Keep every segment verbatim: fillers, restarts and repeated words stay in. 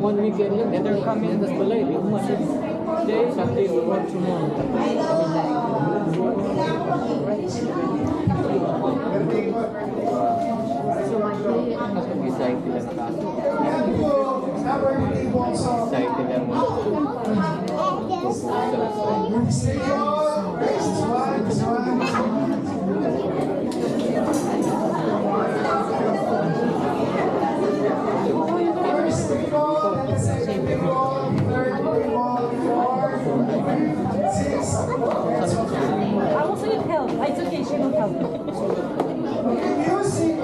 One weekend, and they're coming this late. They, Sunday, we work tomorrow. I also need help. It's okay, she will help. Music.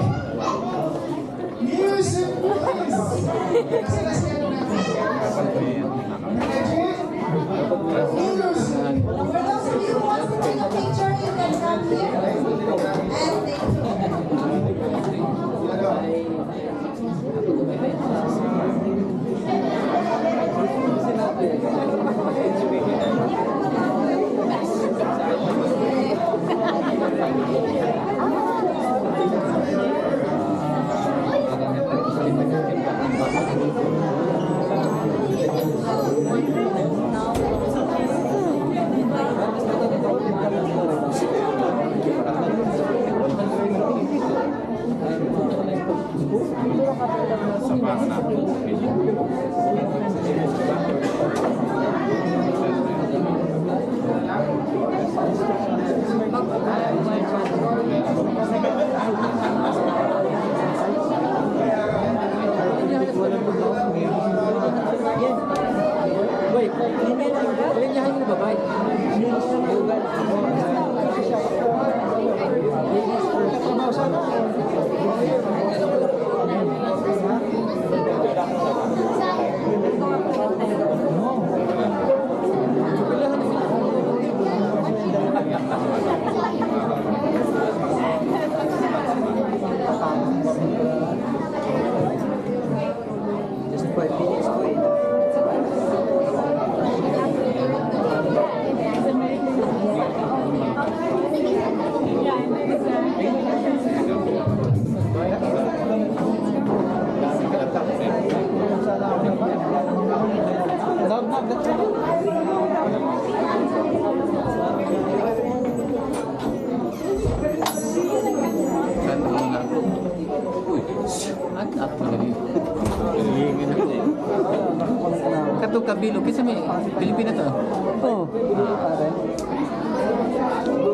Music, please. For those of you who want to take a picture, you can come here. And thank you. Just five minutes to eat. Kato kabilo, kese me Pilipino to? Oh, pare.